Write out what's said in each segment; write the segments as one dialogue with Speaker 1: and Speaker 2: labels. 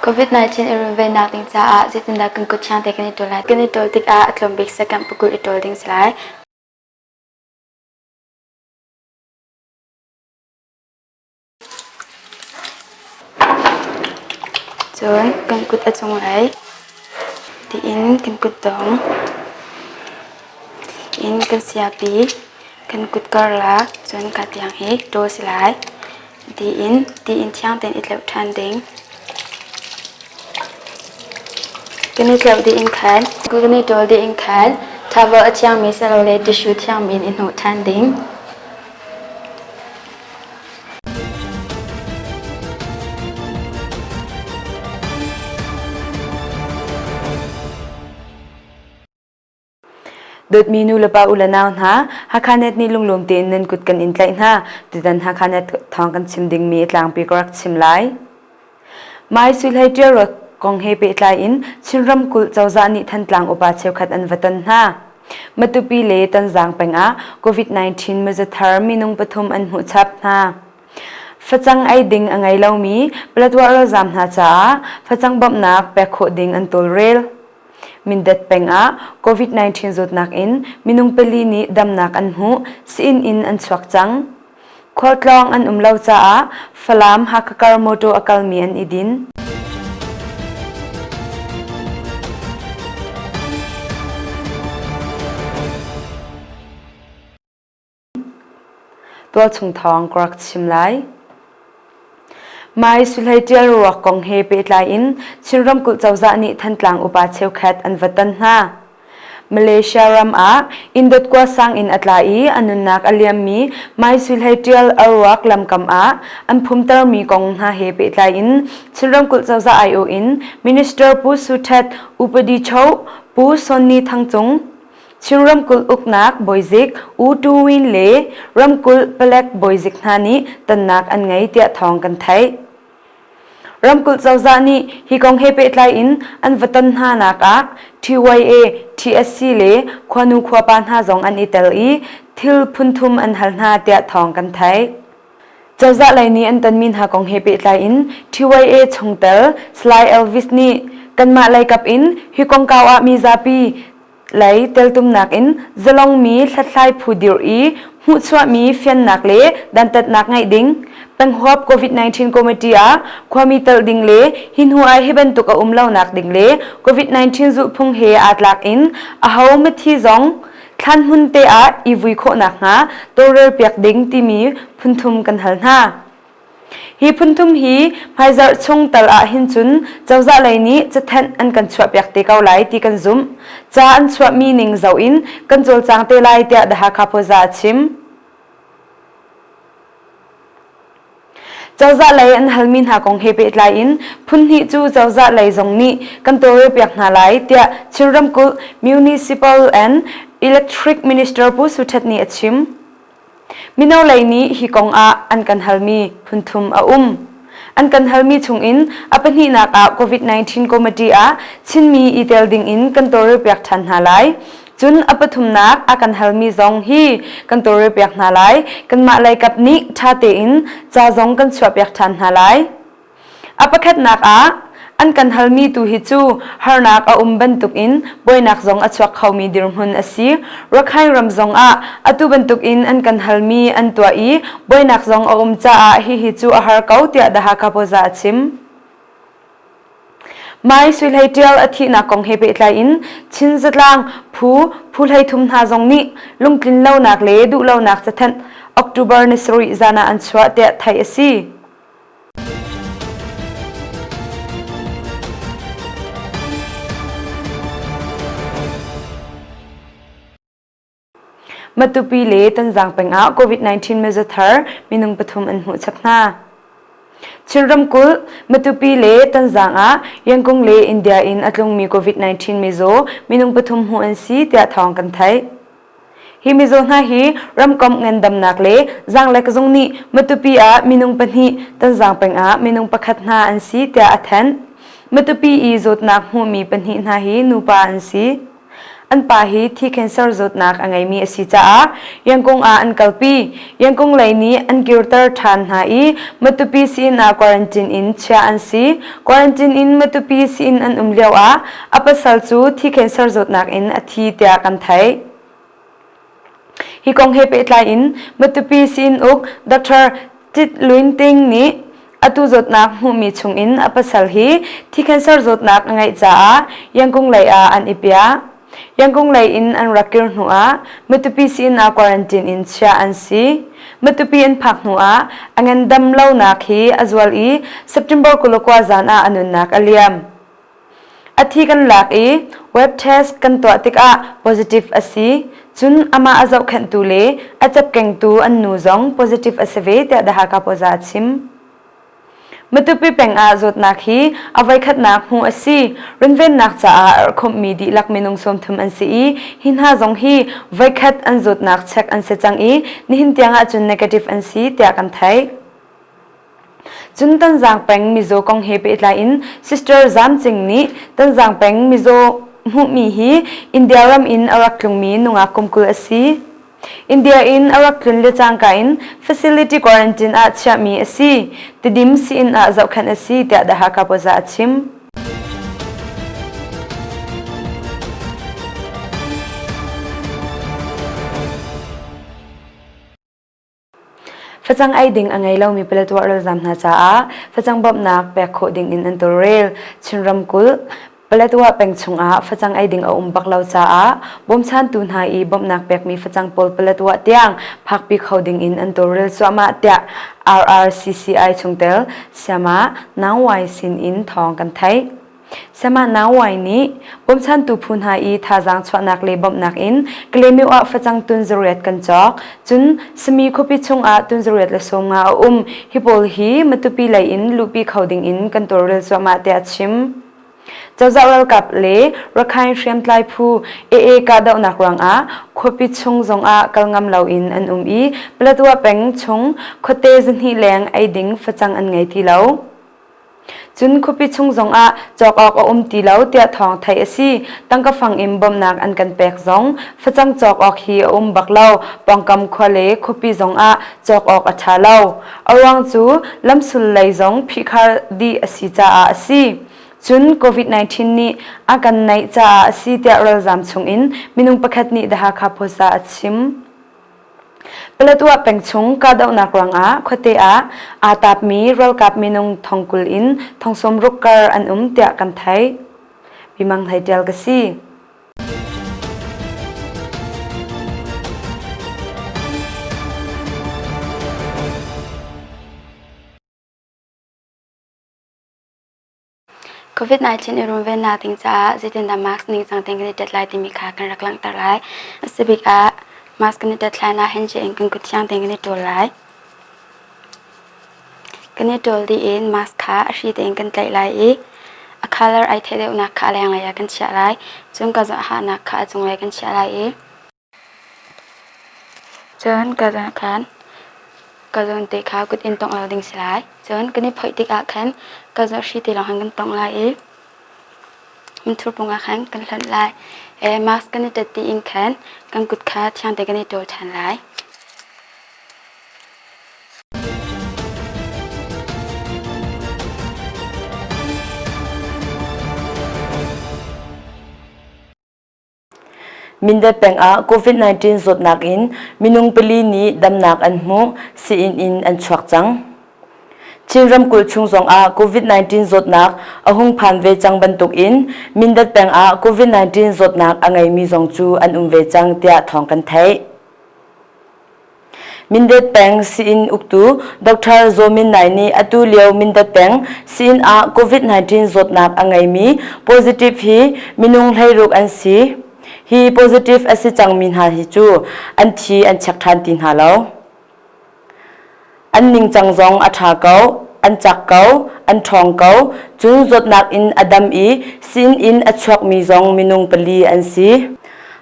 Speaker 1: COVID-19 i runvennak ding caah zeitindah kan kut thiang te kan i ṭawl lai? Kan i ṭawl tikah a tlawm bik second pakul i ṭawl ding si lai. Cun kan kut a cunglei tiin kan kutdong in kan siapi kan kut karlak cun ka tiang hi ṭawl si lai. Tiin tiin thiang tein i tleuh ṭhan ding. Kan i tleuh dih in khan kan i ṭawl dih in khan towel a thiangmi silole tissue thiangmi in i hnawh ṭhan ding.
Speaker 2: Dawtmi nu le pa u le nau hna, Hakha-Net nih lunglawm tein nan kut kan in tlaih hna. Tutan Hakha-Net thawng kan chim dingmi a tlangpi ka rak chim lai. Mai Sui Hlei Ṭial Ruak kong he pehtlai in Chin ramkulh cozah nih Thantlang upa cheukhat an va ton hna. Matupi le Tonzang peng ah COVID-19 mizathar minung pathum an hmuh chap hna. Facang ei ding a ngei lomi Paletwa ralzaam hna caah facang bawmhnak pek khawh ding an tawlrel. Mindat peng ah COVID-19 zawtnak in minung pali nih damnak an hmuh, sii-inn in an chuak cang. Khualtlawng an um lo caah Falam Hakha motor a kalmi an i din. Tualchung thawng ka rak chim lai. Mai Suhlei Ṭial ruak kong he pehtlai in Chin ramkulh cozah nih Thantlang upa cheukhat an va ton hna. Malaysia ram ah inn dot sang in a tla i a nunnak a liammi Mai Suhlei Ṭial a ruak lamkam ah an phumtermi kong hna he pehtlai in Chin ramkulh cozah aiawh in Minister Pu Su Htet, Upadi Cho Pu Sonny Thang Cung, Chin ramkulh uknak bawizik U Tu Win le ramkulh palek bawizik hna nih tonnak an ngei tiah thawng kan theih. Ramkulh cozah nih hi kong he pehtlai in an va ton hna nak ah TYA, TSC le khuanu khuapa hna zong an i tel i thil phunthum an hal hna tiah thawng kan theih. Cozah lei nih an tonmi hna kong he pehtlai in TYA chungtel Salai Elvis nih kanmah lei kap in hi kongkau ah mizapi lei teltumnak in zalongmi hlathlai phu dirh i hmuhchuahmi fiannak le dantatnak ngeih ding, penghuap COVID-19 committee ah khuami telh ding le hi hnu ah hi bantuk a um lonak ding le COVID-19 zulhphung he aa tlak in aho mithi zong thlan hmun te ah i vui khawh nakhnga tawlrelpiak ding timi phunthum kan hal hna. Hi phunthum hi hmaizarh chung tal ah hin cun cozah lei nih cathanh an kan chuahpiak te ko lai ti kan zumh. Ca an chuahmi ning zoh in kan cawlcang te lai tiah The Hakha Poza a chim. Cozah lei an halmi hna kong he pehtlai in phunhnih cu cozah lei zong nih kan tawlrelpiak hna lai tiah Chin ramkulh Municipal and Electric Minister Pu Su Htet nih a chim. Mino lei nih hi kong ah an kan halmi phunthum a um. An kan halmi chungin a pahnihnak ah COVID-19 committee ah Chinmi i tel dingin kan tawlrelpiak ṭhan hna lai. Cun a pathumnak a kan halmi zong hi kan tawlrelpiak hna lai. Kanmah leikap nih ṭha tein ca zong kan chuahpiak ṭhan hna lai. A pakhatnak ah, an kan halmi tu hi cu harnak a um bantukin buainak zong a chuak khomi dirhmun a si. Rakhine ram zong ah atu bantukin an kan halmi an tuah i buainak zong a um caah hihi cu a har ko tiah The Hakha Poza a chim. Mai Sui Hlei Ṭial a thihnak kong he pehtlai in Chin zatlang phu phu 33 hna zong nih lungtlin lonak le duhlonak cathanh October ni sarih zan ah an chuah tiah theih a si. Matupi le Tonzang peng ah COVID-19 mizaw thar minung pathum an hmuh chap hna. Chin ramkulh Matupi le Tonzang ah Yangon le India in a tlungmi COVID-19 mizaw minung pathum hmuh an si tiah thawng kan theih. Hi mizaw hna hi ramkomh ngandamnak le zaanglek zung nih Matupi ah minung pahnih, Tonzang peng ah minung pakhat hna an si tiah a thanh. Matupi i zawtnak hmuhmi pahnih hna hi nupa an si. An pa hi thi cancer zawtnak a ngeimi a si caah Yangon ah an kalpi. Yangon lei nih an kirter ṭhan hna i Matupi sii-inn ah quarantine in chiah an si. Quarantine in Matupi sii-inn an um lioah a pasal cu thi cancer zawtnak in a thi tiah kan theih. Hi kong he pehtlai in Matupi sii-inn uk Dr. Tit Lwin Ting nih atu zawtnak hmuhmi chungin a pasal hi thi cancer zawtnak a ngeih caah Yangon lei ah an i piah. Yangon lei in an rak kir hnu ah Matupi sii-inn ah quarantine in chiah an si. Matupi an phak hnu ah a ngandam lonak hi a zual i September 29 zan ah a nunnak a liam. A thi kan lak i web test kan tuah tikah positive a si. Cun amah a zohkhenhtu le a cepkengtu an nu zong positive a si ve tiah The Hakha Poza a chim. Matupi peng ah zawtnak hi a voikhatnak hmuh a si. Runvennak caah erhkhumhmi dihlak minung 30 an si i hi hna zong hi voikhat an zawtnak check an si cang i nihin tiang ahcun negative an si tiah kan theih. Cun Tonzang peng mizaw kong he pehtlai in Sister Zam Cing nih Tonzang peng mizaw hmuhmi hi India ram in a rak tlungmi nungak kum 20 a si. India in a rak tlun le cangka in facility quarantine ah chiahmi a si. Tidim sii-inn ah zohkhenh a si tiah The Hakha Post ah a chim. Facang ei ding a ngei lomi Paletwa ralzaam hna caah facang bawmhnak pek khawh ding in an tawlrel. Chin ramkulh Paletwa peng chungah facang ei ding a um bak lo caah bawmchantu hna i bawmhnak pekmi facang pawl Paletwa tiang phakpi kho ding in an tawlrel cuahmah tiah RRCCI chungtel Sayama Naung Wai sin in thawng kan theih. Sama Nawai nih bawmchantu phu hna i thazaang chuahnak le bawmhnak in Kalaymyo ah facang tun zariat kan cawk. Cun Sami khuapi chungah tun zariat le 50 a um. Hi pawl hi Matupi lei in luhpi kho ding in kan tawlrel cuahmah tiah a chim. Cozah ralkap le Rakhine hriamtlai phu AA kahdohnak ruangah khuapi chung zongah kal ngam loin an um i Paletwa peng chung khuate zahnih leng ei ding facang an ngei ti lo. Cun khuapi chung zongah cawk awk a um ti lo tiah thawng theih a si. Tangka fang in bawmhnak an kan pek zong facang cawk awk hi a um bak lo. Pawngkam khua le khuapi zongah cawk awk a ṭha lo. A ruang cu lamsul lei zong phihkhar dih a si caah a si. Cun COVID-19 nih a kan naih caah a si tiah ralzaam chungin minung pakhat nih The Hakha Post ah a chim. Paletwa peng chung kahdohnak ruangah khuate ah aa taapmi ralkap minung 20,000 in 60,000 kar an um tiah kan theih. Pi Mang Hlei Ṭial ka si.
Speaker 1: COVID-19 i runvennak ding caah zeitindah mask ningcang tein kan i tet lai timi kha kan rak langhter lai. A si bik ah mask kan i tet hlan ah handshake in kan kut thiang tein kan i ṭawl lai. Kan i ṭawl dih in mask kha a hri tein kan tlaih lai i a color ai theih deuhnak kha a lenglei ah kan chiah lai. Cun ka hahnak kha a cunglei kan chiah lai i Cun ka zawn khan ka zawn te kha kut in tongh lo ding si lai. Cun kan i phoih tikah khan ka zawn hri te lawng khan kan tongh lai i minthur pung ah khan kan hlonh lai. E, mask kan i tet tiin khan kan kut kha thiang te kan i ṭawl ṭhan lai.
Speaker 3: Mindat peng ah COVID-19 zawtnak in minung pali nih damnak an hmuh, sii-inn in an chuak cang. Chin ramkulh chung zong ah COVID-19 zawtnak a hung phan ve cang bantuk in Mindat peng ah COVID-19 zawtnak a ngeimi zong cu an um ve cang tiah thawng kan theih. Mindat peng sii-inn uktu Dr. Zaw Min Nai nih atu lio Mindat peng sii-inn ah COVID-19 zawtnak a ngeimi positive hi minung 16 an si. Hi positive a si cangmi hna hi cu an thi an check ṭhan ti hna lo. An ningcang zong a ṭha ko, an cak ko, an ṭhawng ko, cun zawtnak in a dam i sii-inn in a chuakmi zong minung pali an si.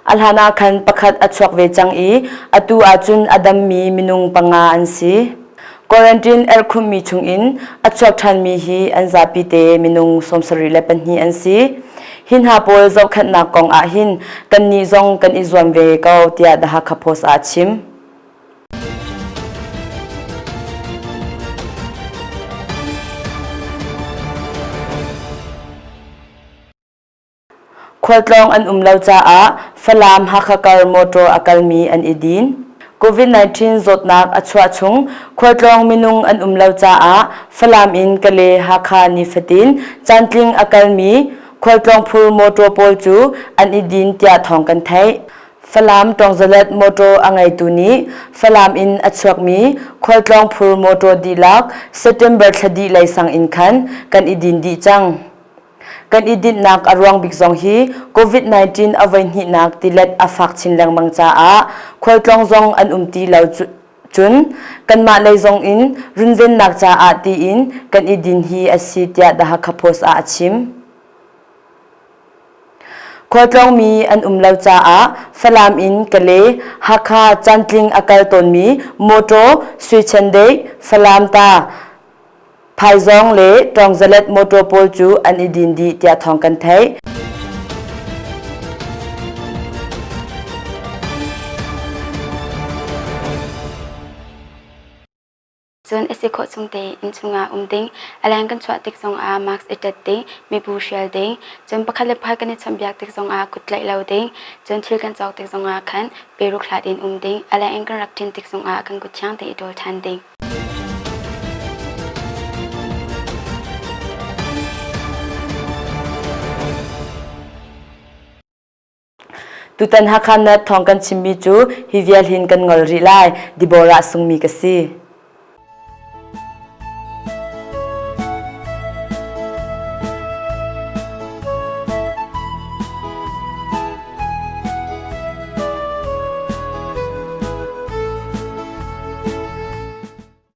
Speaker 3: A hlan ah khan pakhat a chuak ve cang i atu ahcun a dammi minung panga an si. Quarantine erhkhumhmi chungin a chuak ṭhanmi hi an zapite minung 74 an si. Hi hna pawl zohkhenhnak kong ah hin kannih zong kan i zuam ve ko tiah The Hakha Post ah a chim. Khualtlawng an um lo caah Falam Hakha kar motor a kalmi an i din. COVID-19 zawtnak a chuah chung khualtlawng minung an um lo caah Falam in Kale Hakha nifatin caantling a kalmi khualtlawng phur motor pawl cu an i din tiah thawng kan theih. Falam Tawngzalet motor a ngeitu nih Falam in a chuakmi khualtlawng phur motor dihlak September thla dih lei sang in khan kan i din dih cang. Kan i dinhnak a ruang bik zong hi COVID-19 a voihnihnak tilet a fak chin lengmang caah khualtlawng zong an um ti lo cun kanmah lei zong in runvennak caah tiin kan i din hi a si tiah The Hakha Post ah a chim. Khualtlawngmi an um lo caah Falam in Kale, Hakha cantling a kal tawnmi motor Suichandeih, Falam ta Phaizawng le Tawngzalet motor pawl cu an i din dih tiah thawng kan theih.
Speaker 1: Cun a si khawh chung tein innchung ah um ding, a leng kan chuah tik zongah mask i ṭet ding, mibu hrial ding, cun pakhat le pakhat kan i chawnhbiak tik zongah kut tlaih lo ding, cun thil kan cawk tik zongah khan peruk hlat in um ding, a leng in kan rak ṭin tik zongah kan kut thiang tein i ṭawl ṭhan ding.
Speaker 3: Tutan Hakha Net thawng kan chimmi cu hi vial hin kan ngol rih lai. Deborah Sungmi ka si.